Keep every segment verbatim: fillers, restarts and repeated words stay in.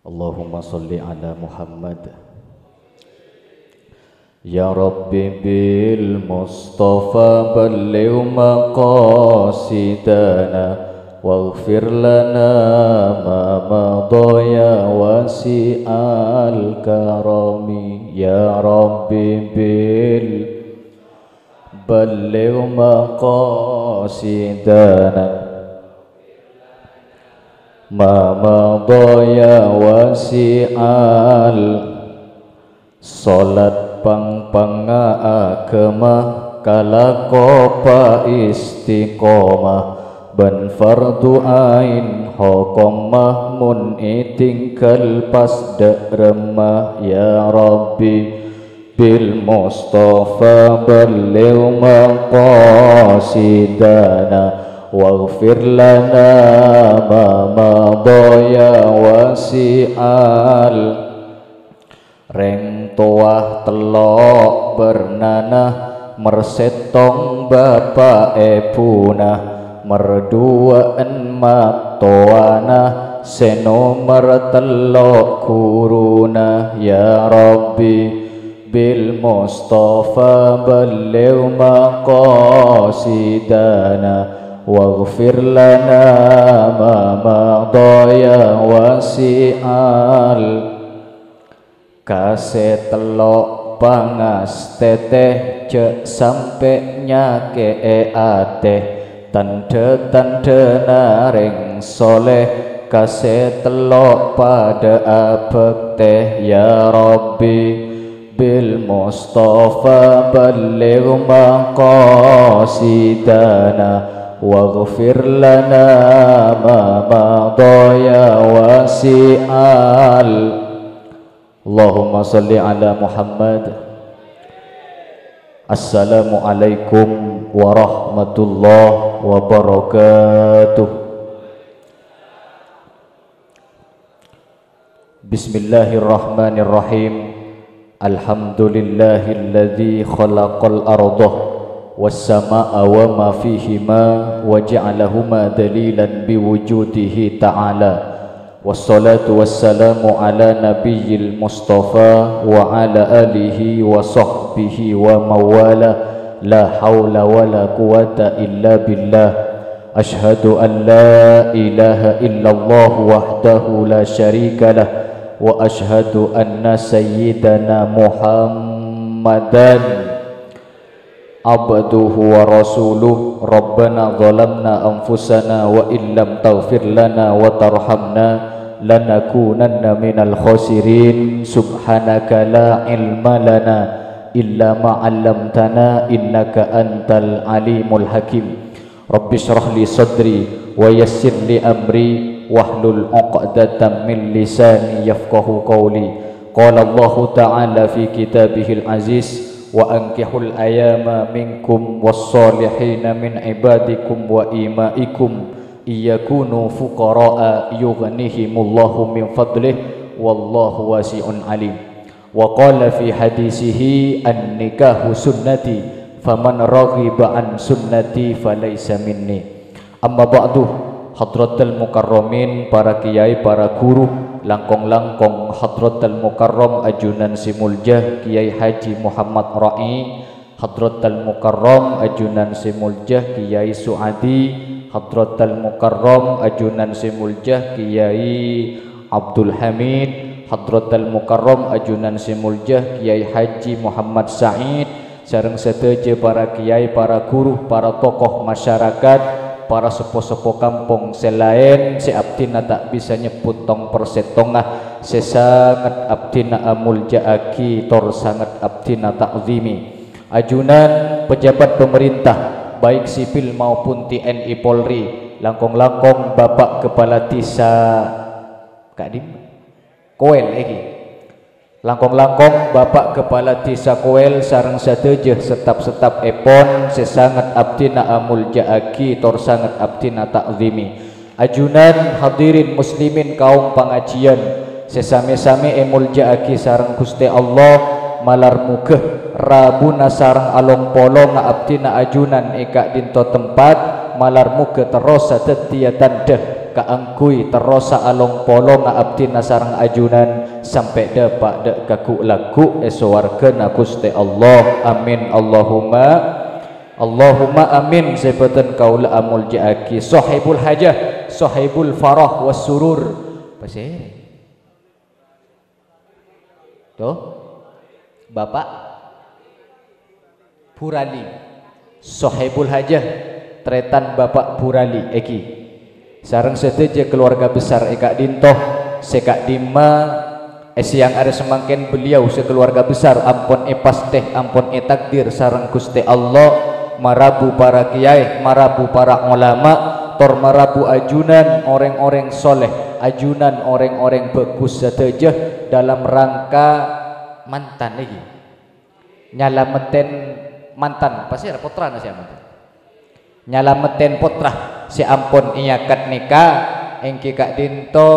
Allahumma sholli ala Muhammad. Ya Rabbi bil Mustafa balligh maqasidana waghfir lana ma madha ya wasi'al karami. Ya Rabbi bil balligh maqasidana ma madha ya wasi'al. Salat pang-pangnga agama, kalako pa istiqomah, bân fardhu ain hokomma, mon ètinggal pas dâ' remma. Ya Rabbi, bil Mustafa balligh maqasidana, waghfir lana ma madha ya wasi'al. Rèng towa tello' bârnana, mer sèttong bapa' èbhuna, mer duwâ'ân mattowana, sè nomer tello' ghuruna. Ya Rabbi, bil Mustafa balligh maqasidana, waghfir lana ma madha ya wasi'al. Ka sè tello' pangastètè, jhâ' sampè' nyakè'è atè, tandhâ-tandhâna rèng soleh, ka sè tello' padâ abhâktè. Ya Rabbi, bil Mustafa balligh maqasidana, waghfir lana ma madha ya wasi'al. Allahumma sholli ala Muhammad. Assalamualaikum warahmatullahi wabarakatuh. Bismillahirrahmanirrahim. Alhamdulillahilladzi khalaqal arda was sama'a wa ma fihima wa ja'alahuma dalilan biwujudihi ta'ala. Wassalatu wassalamu ala nabiyyil mustafa wa ala alihi wa sahbihi wa mawala. La haula wa la quwwata illa billah. Asyhadu an la ilaha illallah wahdahu la syarikalah, wa asyhadu anna sayyidana Muhammadan abduhu wa rasuluh. Rabbana zalamna anfusana wa illam taghfir lana wa tarhamna lanakunanna minal khosirin. Subhanaka la ilma lana illa ma 'allamtana innaka antal alimul hakim. Rabbi shrah li sadri wa yassir li amri wahlul 'uqdatam min lisani yafqahu qawli. Qala Allahu ta'ala fi kitabihil aziz, "Wa ankihul ayama minkum was-solihina min ibadikum wa imaikum, iyakunu fuqara'a yughnihimullahu min fadlih, wallahu wasi'un alim." Wa qala fi hadisihi, "An-nikahu sunnati, faman raghiba an sunnati falaysa minni." Amma ba'du, hadratal mukarramin, para kèyaè, para ghuru, langkong-langkong hadratal mukarram ajunan sè molja Kèyaè Haji Muhammad Ra'i, hadratal mukarram ajunan sè molja Kèyaè Su'adi, hadratal mukarram ajunan sè molja Kèyaè Abdul Hamid, hadratal mukarram ajunan sè molja Kèyaè Haji Muhammad Said, sareng sadhâjâ para kèyaè, para ghuru, para tokoh masyarakat, para seppo-seppo kampong sè laèn sè abdhina ta' bisa nyebbhut tong-persèttonga, sè sanget abdhina amolja'aghi tor sanget abdhina ta'zimi. Ajunan pejabat pemerintah, baik sipil maupun T N I Polri, langkong-langkong Bapak Kepala Desa, ka'dimma? Kowel èngghi. Langkong-langkong Bapak Kepala Desa Kowel sareng sadhâjâ setap-setap èpon sè sanget abdhina amolja'aghi tor sanget abdhina ta'zimi. Ajunan hadirin muslimin kaum pangajiyân sè samè-samè èmolja'aghi sareng Ghustè Allah, malar moghâ rabuna sareng along-polonga abdhina ajunan è ka'dinto tempat, malar moghâ terros sadhâddhiyâ tandhâ kaangghuy terrosa along-polonga abdhina sareng ajunan sampè' dâpa' dâ' ka ghu'-lagghu' è sowarghâna Ghustè Allah. Amin, Allahumma. Allahumma amin. Sè bhâdhân kaulâ amolja'aghi Sohibul Hajah, Sohibul Farah was Surur. Pasè? Toh? Bapak Burali. Sohibul Hajah, tarètan Bapak Burali, èghi. Sareng sadhâjâ kalowarga besar è ka'dinto, sè ka'dimma, è sèyang arè samangkèn beliau sè kalowarga besar ampon èpastè, ampon ètakdir sareng Ghustè Allah, marabu para kiyaè, marabu para olama, tor marabu ajunan orèng-orèng soleh, ajunan orèng-orèng bhâghus sadhâjâ dalam rangka mantan nèka. Nyalamettèn mantan, pasèra pottrana sè amantan? Nyalamettèn pottra sè ampon èakad nèka, èngghi ka'dinto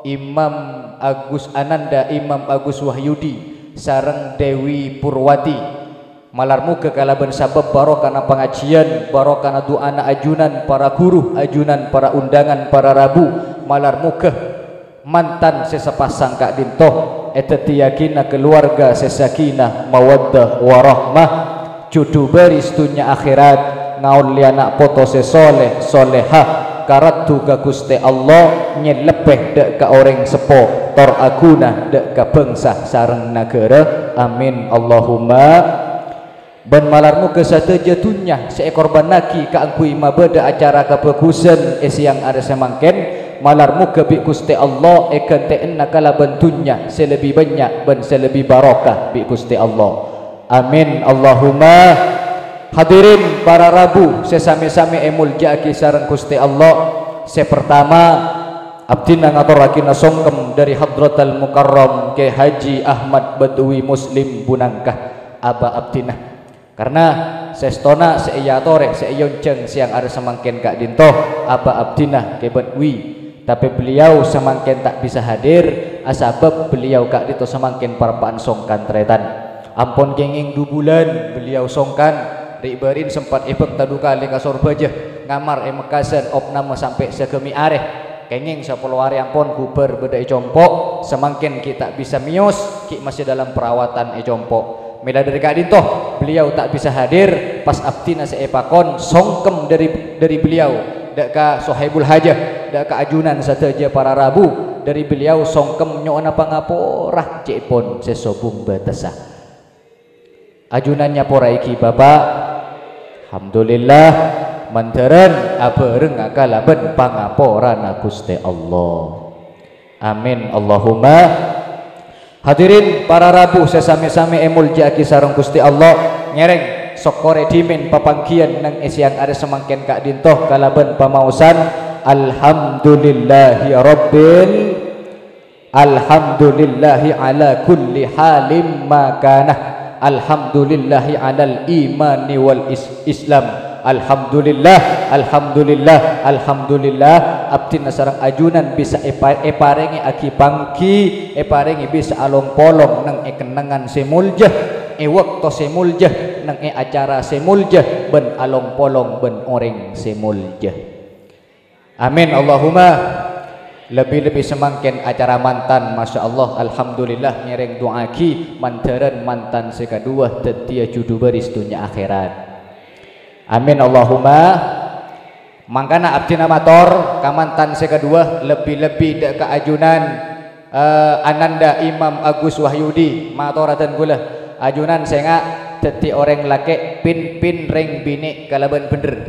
Imam Agus Ananda, Imam Agus Wahyudi, sareng Dewi Purwati. Malar moghâ kalabân sabâb barokana pangajiyân, barokana du'ana ajunan para ghuru, ajunan para undangan, para rabu, malar moghâ mantan sè sapasang ka'dinto èdhâddhiyâghina kalowarga sè sakinah, mawaddah, warahmah, jhudhu bâris dhunnya akhèrat, ngaollè ana' poto sè soleh, soleha, karaddu ka Ghustè Allah, nyèllebbhi dâ' ka orèng seppo, tor aghuna dâ' ka bhângsa sareng naghârâ. Amin, Allahumma. Bân malar moghâ sadhâjâ dhunnya sè èkorbhânnaghi kaangghuy mabâdâ acara kabhâghusân è sèyang arè samangkèn, malar moghâ bi' Ghustè Allah èghântè'ana kalabân dhunnya sè lebbi bânnya' bân sè lebbi barokah bi' Ghustè Allah. Amin, Allahumma. Hadirin para rabu sè samè-samè èmolja'aghi sareng Ghustè Allah. Sè partama, abdhina ngatorraghina songkem dhâri Hadratal Mukarram Kè Haji Ahmad Badwi Muslim Bunangka, aba abdhina. Karna sèstona sè èyatorè, sè èyonjhâng sèyang arè samangkèn ka'dinto, aba abdhina Kè Badwi. Tapè beliau samangkèn ta' bisa hadir, asabâb beliau ka'dinto samangkèn parappa'na songkan tarètan. Ampon kèngèng du bulân beliau songkan, ri'-bâri'na sempat èbhâkta du kalè ka Sorbhâjâ, ngamar è Mekkasân, opnama sampè' sagâmè' arè. Kèngèng sapolo arè ampon ghubâr bâdâ è compo', samangkèn ghi' ta' bisa mèyos, ghi' masih dalam perawatan è compo'. Mèla dhâri ka'dinto, beliau ta' bisa hadir, pas abdhina sè èpakon songkem dhâri, dhâri beliau, dâ' ka Sohibul Hajah, dâ' ka ajunan sadhâjâ para rabu, dhâri beliau songkem nyo'ona pangapora cè'èpon sè sobung bâtessa. Ajunan nyaporaèghi, Bapa'. Alhamdulillah, mandhârân abhârengnga kalabân pangaporana Ghustè Allah. Amin, Allahumma. Hadirin para rabu sè samè-samè èmolja'aghi sareng Ghustè Allah, ngèrèng sokkorè dhimèn papangghiyân neng è sèyang arè samangkèn ka'dinto kalabân pamaosan, Alhamdulillahirabbil Alhamdulillahi ala kulli halim ma kana. Alhamdulillahi alal imani wal is-, islam. Alhamdulillah, alhamdulillah, alhamdulillah. Abdhina sareng ajunan bisa èpa-, èparèngè aghibâ pangghi, èparèngè bisa along-polong neng è kennengngan sè molja, è bâkto sè molja, neng è acara sè molja, bân along-polong bân orèng sè molja. Amin, Allahumma. Lebbi-lebbi samangkèn acara mantan, Masya Allah, Alhamdulillah, ngèrèng du'aaghi mandhârân mantan sè kaduwâ dhâddhiyâ judhu bâris dhunnya akhèrat. Amin, Allahumma. Mangkana abdhina mator ka mantan sè kaduwâ, lebbi-lebbi dâ' ka ajunan, eh, Ananda Imam Agus Wahyudi, mator adân kaulâ. Ajunan sènga' dhâddhi orèng lakè' pin-pin rèng binè' kalabân bhendher.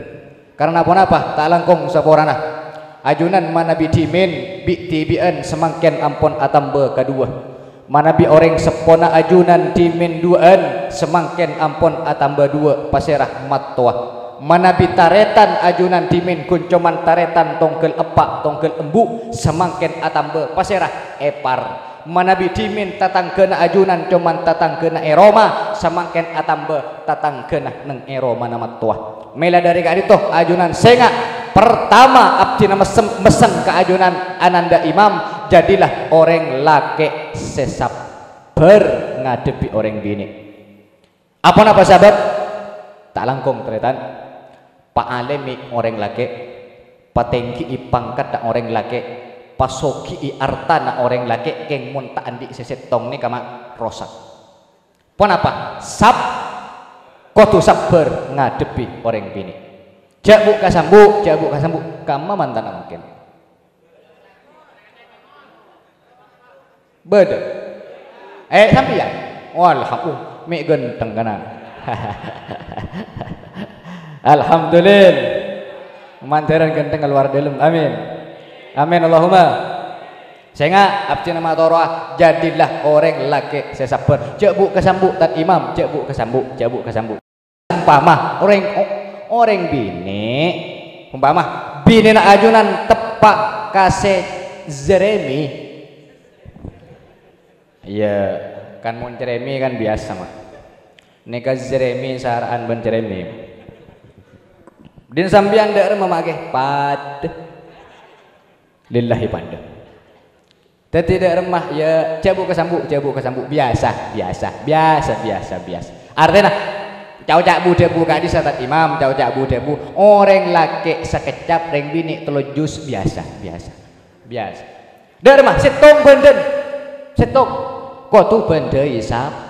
Karna ponapa ta' langkong saporana. Ajunan manabi dhimèn bi'-dhibi'ân samangkèn ampon atamba kaduwâ. Manabi orèng seppona ajunan dhimèn duwâ'ân samangkèn ampon atamba duwâ', pasèra mattowa. Manabi tarètan ajunan dhimèn ghun coma tarètan tongghâl eppa', tongghâl embu', samangkèn atamba, pasèra èpar. Manabi dhimèn tatangghâna ajunan coma tatangghâna è roma, samangkèn atamba tatangghâna neng è romana mattowa. Mèla dhâri ka'dinto, ajunan sènga', partama abdhina messem-, messeng ka ajunan Ananda Imam, jadilah orèng lakè' sè sabbhâr ngadhebbhi orèng binè'. Aponapa sabâb? Ta' langkong, tarètan. Paalèmè orèng lakè', Patènggi'i pangkatta orèng lakè', pasogi'i artana orèng lakè', kèng mon ta' andi' sè sèttong nèka ma' rosak. Ponapa? Sab-, kodhu sabbhâr ngadhebbhi orèng binè'. Jhâ' bu'-kasambu', jhâ' bu'-kasambu', kamma mantana mangkèn. Bâdâ. Eh, sampèyan? Oh, alhamdulillah, mè' ghântheng kanan. Alhamdulillah. Mandhârân ghântheng kalowar dâlem. Amin. Amin, Allahumma. Sènga', abdhina matoro'a, jhâdhillah orèng lakè' sè sabbhâr. Jhâ' bu'-kasambu', Tad Imam, jhâ' bu'-kasambu', jhâ' bu'-kasambu'. Umpama orèng, o-, orèng binè', umpama binèna ajunan teppa' ka sè jeremi. Iyâ, kan mon jeremi kan biyasa, Ma'. Nèka jeremi sara'an bân jeremi. Din sampèyan dâ' remma ma' ghi? Padâ. Lillahi padâ. Dhâddhi dâ' remma, iyâ, jhâ' bu'-kasambu', jhâ' bu'-kasambu', biyasa, biyasa, biyasa, biyasa, biyasa. Artèna, ca'-oca' bu-dhâbu ka'dhissa' Tad Imam, ca'-oca' bu-dhâbu, orèng lakè' sakeccap, rèng binè' tello jus, biyasa, biyasa, biyasa. Dâ' remma, sèttong bhândhân, sèttong, kodhu bhândhâi sab-,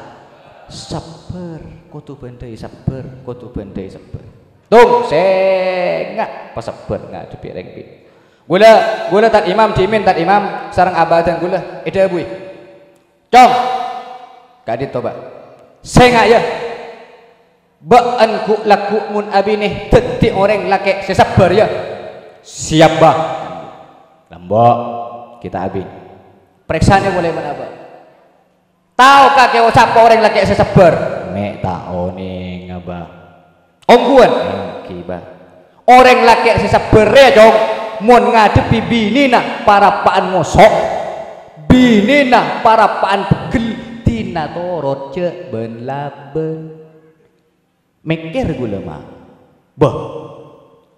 sabbhâr, kodhu bhândhâi sabbhâr, kodhu bhândhâi sabbhâr. Tong, sènga', pasabbhâr ngadhebbhi rèng binè'. Ghulâ, ghulâ Tad Imam, dhimèn Tad Imam sareng abâdhân ghulâ èdhâbuwi, "Cong, ka'dinto, Bâ'? Sènga', yâ. Bâ'ân ghu'-lagghu' mon abinè dhâddhi orèng lakè' sè sabbhâr, yâ." "Siap, Bâ'." "Lambâ', kita abinè. Parèksanè polè mon abâ'." "Tao kakè sapa orèng lakè' sè sabbhâr?" "Mè' ta' onènga, Bâ'." "Ongghuwân?" "Èngghi, Bâ'." "Orèng lakè' sè sabbhâr rèya, Cong, mon ngadhebbhi binèna parappa'an ngoso', binèna parappa'an pegghel, dina torot jhâ' bân-labân." Mèkkèr ghulâ, Ma'. Bâh,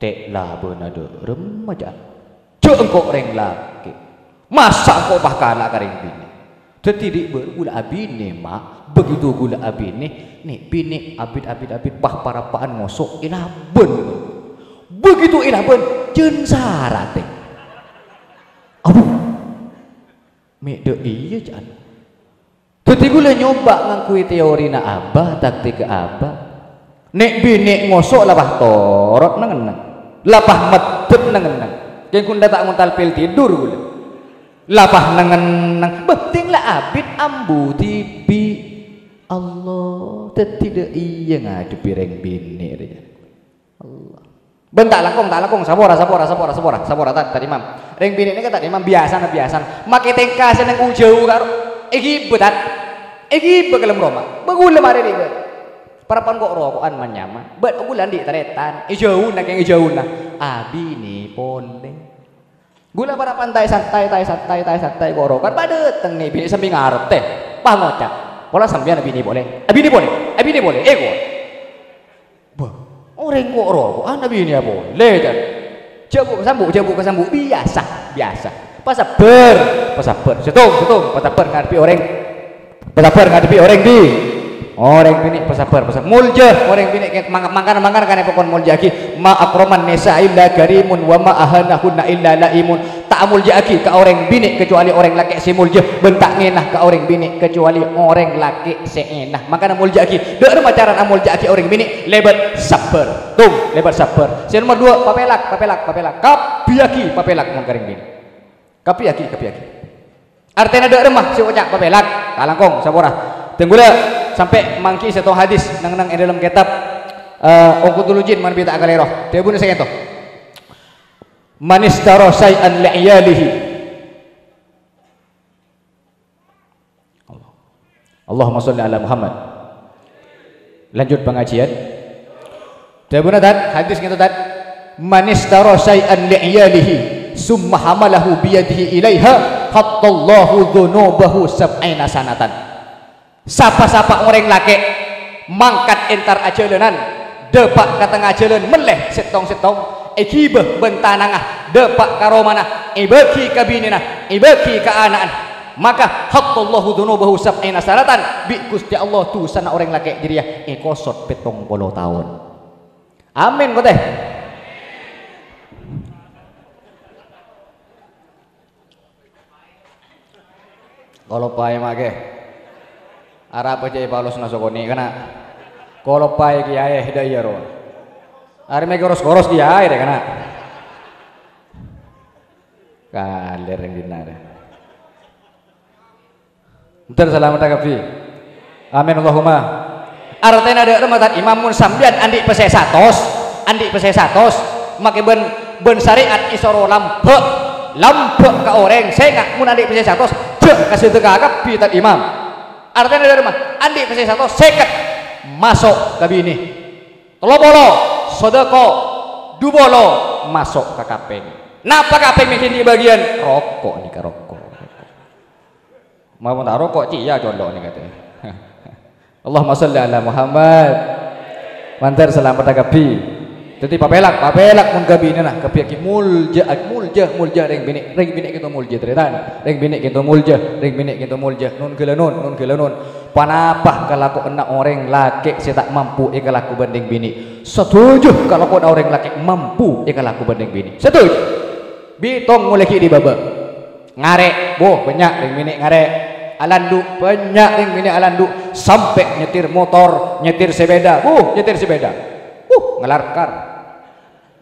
tè' labâna dâ' remma, jhâ'. Jhâ' engko' rèng lakè'. Masa' engko' pas kala' ka rèng binè'? Dhâddhi dhi' bâr ghulâ abinè, Ma'. Begitu ghulâ abinè, nè' binè' abit-abit-abit pas parappa'an ngoso' èlabân. Begitu èlabân, jân saratè. Aduh. Mè' dâ' iyâ, jhâ'ân. Dhâddhi ghulâ nyoba ngangghuy teorina Abah, taktikka Abah. Nè' binè' ngoso' la pas torot neng-enneng. La pas meddhep neng-enneng. Kèng ghun la ta' ngontal pil tidur ghulâ. La pas neng-enneng. Bhâdhing la abit ambu dhibi'. Allah, dhâddhi dâ' iyâ ngadhebbhi rèng binè' rèya. Allah. Bân ta' langkong, ta' langkong, sapora, sapora, sapora, sapora, sapora, Tad, Tad Imam. Rèng binè' nèka Tad Imam biyasana, biyasana. Makè tèngka sè neng u-jhâu karo èghibâ, Tad. Èghibâ ka dâlem roma. Bâ ghulâ marè ribâ. Parappa'an ko' roko'an man-nyaman. Bâ ghulâ andi' tarètan. Èjhâuna kèng èjhâuna. Abinè polè. Ghulâ parappa'an taè santai, taè santai, taè santai ko' roko'an. Padâ teng nè binè sambi ngartè. Pas ngoca'. Pola sampèyan abinè polè. Abinè polè. Abinè polè. Èko. Bâh, orèng ko' roko'an abinèa polè, jhân. Jhâ' bu' kasambu', jhâ' bu' kasambu', biyasa, biyasa. Pasabbhâr, pasabbhâr. Sèttong, sèttong, pasabbhâr ngadhebbhi orèng. Pasabbhâr ngadhebbhi orèng bi-, orèng binè' pasabbhâr, pasabbhâr. Molja orèng binè' kè-, mang-, mangkana, mangkana kanèpokon molja'aghi. "Ma akraman nisa illa karimun, wa ma ahanahunna illa laimun." Ta' amolja'aghi ka orèng binè' kacuali orèng lakè' sè molja, bân ta' ngèna ka orèng binè' kacuali orèng lakè' sè èna. Mangkana molja'aghi. Dâ' remma carana amolja'aghi orèng binè'? Lèbât sabbhâr. Tung, lèbât sabbhâr. Sè nomer duwâ', papèlak, papèlak, papèlak. Kabbhiyâghi papèlak mon ka rèng binè'. Kabbhiyâghi, kabbhiyâghi. Artèna dâ' remma sè oca' papèlak, kalangkong, sapora. Dhâng ghulâ sampè' mangghi sèttong hadis neng-enneng è dâlem kètab, eh, Ongkotulujin, manabi ta' kalèro. Dhâbuna sè kènto. "Man ishtara syai'an li iyalihi." Allahumma sholli ala Muhammad. Lanjut pangajiân. Dhâbuna, Tad, hadis ngènto, Tad. "Man ishtara syai'an li iyalihi, summa hamalahu biyadihi ilaiha, hattallahu dzunubahu sab'ina sanatan." Sapa-sapa orèng lakè' mangkat entar ajhâlânan, dâpa' ka tengnga jhâlân mellè sèttong-sèttong, èghibâ bân tanangnga, dâpa' ka romana, èbâghi ka binèna, èbâghi ka ana'na, maka hattallahu dzunubahu sab'ina sanatan, bi' Ghustè Allah dhusana orèng lakè' jârèya èkosot pèttong polo taon. Amin, kote. Koloppaè ma' kè. Arapa jâ' èpalosna sakonè', kana'? Koloppaè kèyaè, dâ' iyâ, ro. Arè mè' goros-goros kèyaè, dâ', kana'. Kalèr rèng dinna', dâ'. Bhender salameddhâ kabbhi. Amin, Allahumma. Artèna dâ' remma, Tan Imam, mon sampèyan andi' pèssè satos, andi' pèssè satos, makè bân, bân sarè'at èsoro lambâ', lambâ' ka orèng, sènga' mon andi' pèssè satos, jâ' kasadhâka kabbhi, Tan Imam. Artèna dâ' remma, andi' pèssè satos, sèket, maso' ka binè. Tello polo, sadhâka, du polo, maso' ka kapèng. Napa kapèng mè' ghi' bâgiyân? Roko' nèka, roko'. Mapon ta' roko', cè' iyâ colo' nèka, tè. Allahumma shalli ala Muhammad. Mandhâr salameddhâ kabbhi. Dhâddhi papèlak, papèlak mon ka binèna, kabbhi ghi' moljâ, moljâ, moljâ rèng binè'. Rèng binè' kènto moljâ, tarètan. Rèng binè' kènto moljâ, rèng binè' kènto moljâ. Non ghâlânon, non ghâlânon. Ponapa kalakowanna orèng lakè' sè ta' mampu èkalako bân rèng binè'? Sadhâjâ kalakowanna orèng lakè' mampu èkalako bân rèng binè'. Sadhâjâ. Bitong molaè ghi' è bâbâ. Ngarè', bo, bânnya' rèng binè' ngarè'. Alandu', bânnya' rèng binè' alandu'. Sampè' nyetir motor, nyetir sepeda, bo, nyetir sepeda. Uh, ngalarkar.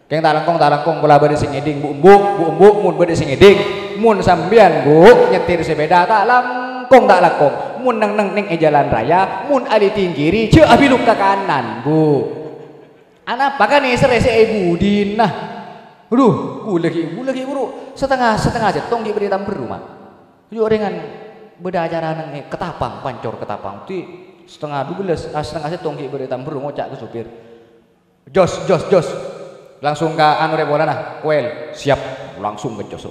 Kèng ta' langkong, ta' langkong, pola bâdâ sè ngèdhing, bu'-embu', bu'-embu', mon bâdâ sè ngèdhing. Mon sampèyan, bu', nyetir sepeda, ta' langkong, ta' langkong. Mon neng-neng neng è jalan raya, mon alè tingghiri, jâ' abiluk ka kanan, bu'. Anapa kan èsèrrè sè è budina? Aduh, ghulâ ghi', ghulâ ghi' buru satengnga, satengnga sèttong ghi' bâdâ è Tamberru, ma'. Yu' orèngan bâdâ acara neng è Ketapang, Pancor Ketapang. Dhi satengnga dubellâs, ah, satengnga sèttong ghi' bâdâ è Tamberru ngoca' ka sopir. "Jos, jos, jos." Langsung ka anu rè polana, "Koel, siap." Langsung ka jos.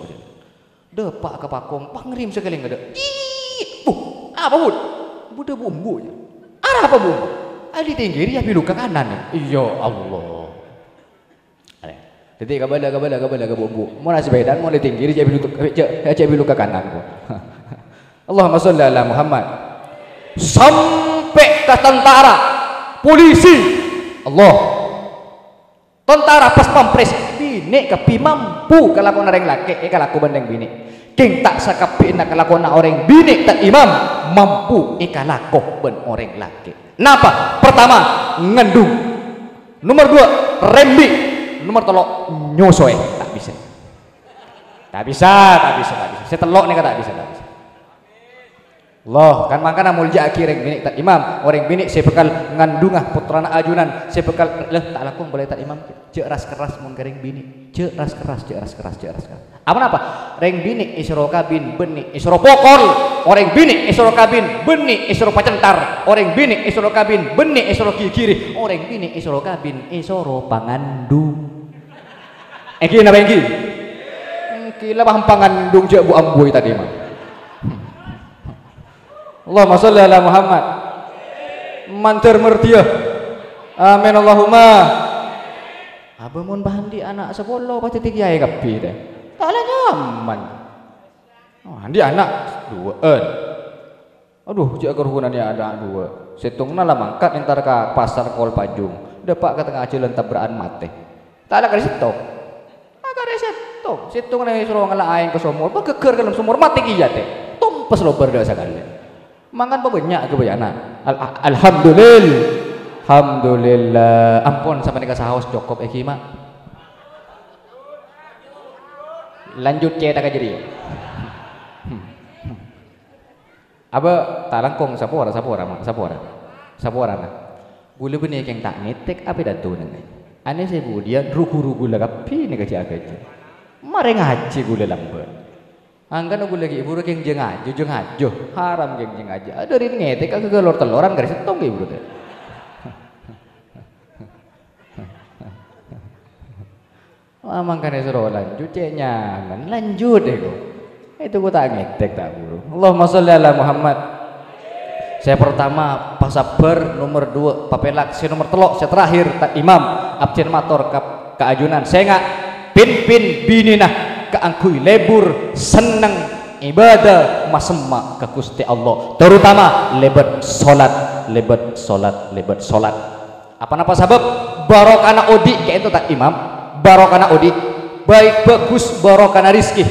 Dâpa' ka pakong, pangrim sakalèng adâ'. "Ih, bu, apa, Bud?" "Bâdâ bu'-embu', ya." "Arapa bu'-embu'?" "Alè tingghiri abiluk ka kanan, ya." "Ya Allah." Dhâddhi kabâlâ, kabâlâ, kabâlâ ka bu'-embu'. Mon sepedaan, mon alè tingghiri, jâ' abiluk, jâ', jâ' abiluk ka kanan, bu. Allahumma sholli ala Muhammad. Sampè' ka tentara, polisi. Allah. Tentara pas pampres, binè' kabbhi mampu kalakowanna rèng lakè', èkalako bân rèng binè'. Kèng ta' sakabbhiyanna kalakowanna orèng binè', Tan Imam, mampu èkalako bân orèng lakè'. Napa? Pertama, ngandung. Nomor dua, rembi'. Nomor tello', nyosoè. Ta' bisa. Ta' bisa, ta' bisa, ta' bisa. Sè tello' nèka ta' bisa, ta' bisa. Allah, kan mangkana molja'aghi rèng binè', Tan Imam. Orèng binè' sè bhâkal ngandhunga pottrana ajunan, sè bhâkal, lè, ta' langkong polè, Tan Imam. Jâ' ras-kerras mon ka rèng binè'. Jâ' ras-kerras, jâ' ras-kerras, jâ' ras-kerras. Apa napa? Rèng binè' èsoro kabin, bânnè èsoro pokol. Orèng binè' èsoro kabin, bânnè èsoro pacentar. Orèng binè' èsoro kabin, bânnè èsoro ghighiri. Orèng binè' èsoro kabin, èsoro pangandung. Èngghi napa èngghi? Èngghi la paham pangandung jâ' bu-ambu tadâ', ma'. Allahumma sholli ala Muhammad. Mandhâr merdiyâ. Amin Allahumma. Abâ mon bâ' andi' ana' sapolo, pas dhâddhi kèyaè kabbhi, tè. Ta' la nyaman. Oh, andi' ana' duwâ'ân. Adhu, jâ' karohunanna ana' duwâ'. Sèttongnga la mangkat entar ka pasar Kol Pajung. Dâpa' ka tengnga jhâlân tabra'an matè. Ta' la karè sèttong. Ta' karè sèttong. Sèttongnga èsoro ngala' aèng ka somor. Pagheghâr ka dâlem somor, matè kèya, tè. Tompes lobâr dâ' sakalè. Mangkana pabânnya' ghâbâyyâna. Al-, alhamdulil-, alhamdulillah. Ampon, sapanèka saos cokop, èngghi, ma'. Lanjut cètaghâ jârèya. Abâ, ta' langkong, sapora, sapora, ma', sapora. Saporana. Ghulâ bânnè kèng ta' ngètèk, apa dâddhuna? Anè sè budiyân, ru-ghuru ghulâ kabbhi nèka jâ' aghâjâ. Marè ngajhi ghulâ lambâ'. Angkana ghulâ ghi' buru kèng jâ' ngajhi, jâ' ngajhi. Haram kèng jâ' ngajhi. Adâ' rèn ngètèk ka ghâlor telloran karè sèttong ghi' buru tè. Wah, mangkana soro lanjut, cè' nyaman. Lanjut, èko. Èto ko ta' ngètèk, ta' buru. Allahumma sholli ala Muhammad. Sè pertama, pasabbhâr. Nomor dua, papèlak. Sè nomor tello', sè terakhir, ta' Imam. Abdhina mator ka, ka ajunan. Sènga', pin-pin binèna kaangghuy lebur, senneng, ibadah, masemma' ka Ghustè Allah. Terutama lèbât solat, lèbât solat, lèbât solat. Apa napa sabâb? Barokana odi' ka'ènto, ta' Imam. Barokana odi'. Baik bagus barokana rizki,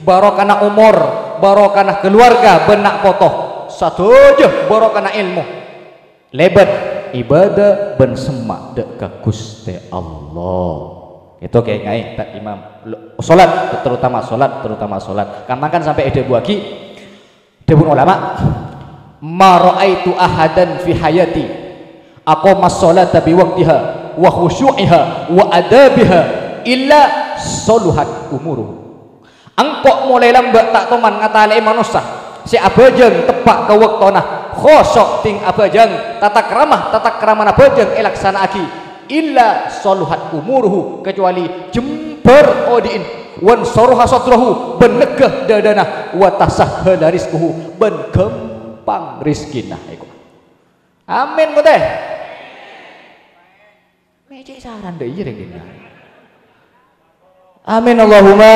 barokana omor, Barokana kaluwarga bân na' poto, sadhâjâ barokana èlmo. Lèbât ibadah bân semma' dâ' ka Ghustè Allah. Itu kaènga'è, Tad Imam. Lo-, salat, terutama salat, terutama salat. Kan mangkana sampè' èdhâbuwâghi, dhâbuna ulama, "Ma ra'aitu ahadan fi hayati aqamas sholata bi waqtiha wa khusyu'iha wa adabiha illa shaluhat umuruhu." Engko' molaè lambâ' ta' toman ngatalè'è manossa sè abhâjâng teppa' ka bâktona, khusyu' dhing abhâjâng, tatakrama, tatakramana bhâjâng èlaksana'aghi, illa shaluhat umuruhu, kecuali jembhâr odi'na, wan sharuha sadruhu, bân negghâ dâdâna, wa tasahhala rizquhu, bân ghâmpang rejhekkèna. Èko. Amin, kote. Mècè' saran dâ' iyâ rèng dinna'. Amin, Allahumma.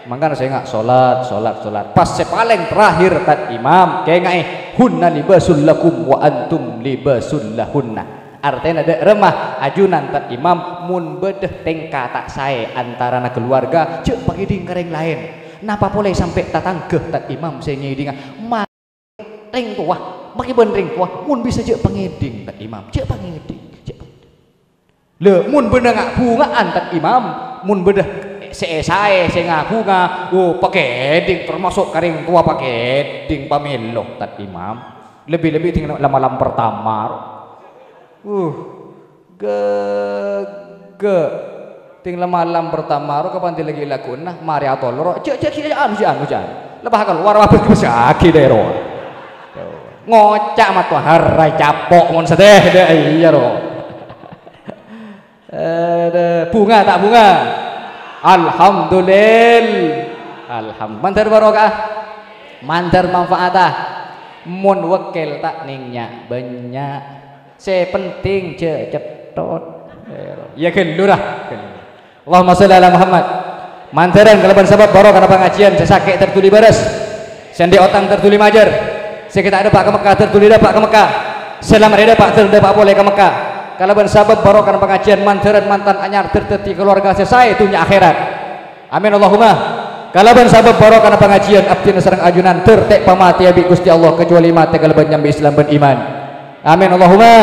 Mangkana sènga' salat, salat, salat. Pas sè palèng terakhir, Tad Imam, kaènga'è, "Hunna libasul lakum wa antum libasul lahunna." Artèna dâ' remma, ajunan Tad Imam, mon bâdâ tèngka ta' saè antarana kaluwarga, jhâ' pangèdhing ka rèng laèn. Napa polè sampè' tatangghâ, Tad Imam, sè ngèdhinga? Ma- Rèng towa, makè bân rèng towa, mon bisa jhâ' pangèdhing, Tad Imam, jhâ' pangèdhing, jhâ' pangèdhing. Lha, mon bâdâ nga'-bhunga'an, Tad Imam, mon bâdâ sè èsaè, sè nga'-bhunga, oh, pangèdhing, termasuk ka rèng towa pangèdhing pamèlo, Tad Imam. Lebbi-lebbi dhing la-, malam pertama, ro. Uh, Ghâghâ. Dhing la malam pertama ro kapan dhing la ghi' lakowanna, marè atolor ro. Jhâ', jhâ', ghi' anu, jhâ' anu, jhâ' anu. Lepas akal, war wabes kebesagi dâ' ro. Ngoca' matowa harra capo' mon sadhâjâ. Iyâ ro. Ada bhunga ta' bhunga? Alhamdulillah. Alham-, mandhâr barokah. Mandhâr manfaatah. Mon wèkkèl ta' nèng nya'-bânnya'. Sè pentèng jhâ' cètthot. Iyâ, ghâllu, ra. Allahumma shalli ala Muhammad. Mandhârân kalabân sabâb barokana pangajiyân, sè sakè' ter dhuli bârâs, sè andi' otang ter dhuli majâr, sè ghi' ta' dâpa' ka Mekkah ter dhuli dâpa' ka Mekkah, sè la marè dâpa' ter dâpa' polè ka Mekkah. Kalabân sabâb barokana pangajiyân, mandhârân mantan anyar ter dhâddhi kaluwarga sè saè dhunnya akhèrat. Amin, Allahumma. Kalabân sabâb barokana pangajiyân, abdhina sareng ajunan ter ta' èpamatèya bi' Ghustè Allah, kecuali matè kalabân nyambi Islam bân iman. Amin, Allahumma.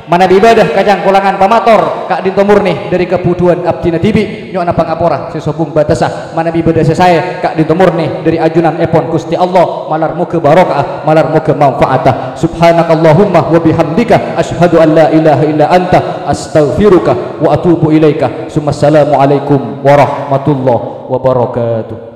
Manabi ibadah kacangkolangan pamator ka'dinto mornè dâri kabudhuwân abdhina dhibi', nyo'ona pangapora sè sobung bâtessa. Manabi ibadah sè saè ka'dinto mornè dâri ajunanèpon Ghustè Allah, malar moghâ barokah, malar moghâ manfaatah. Subhanakallahumma wa bihamdika, asyhadu an la ilaha illa anta, astaghfiruka wa atubu ilaika. Summa assalamualaikum warahmatullahi wabarakatuh.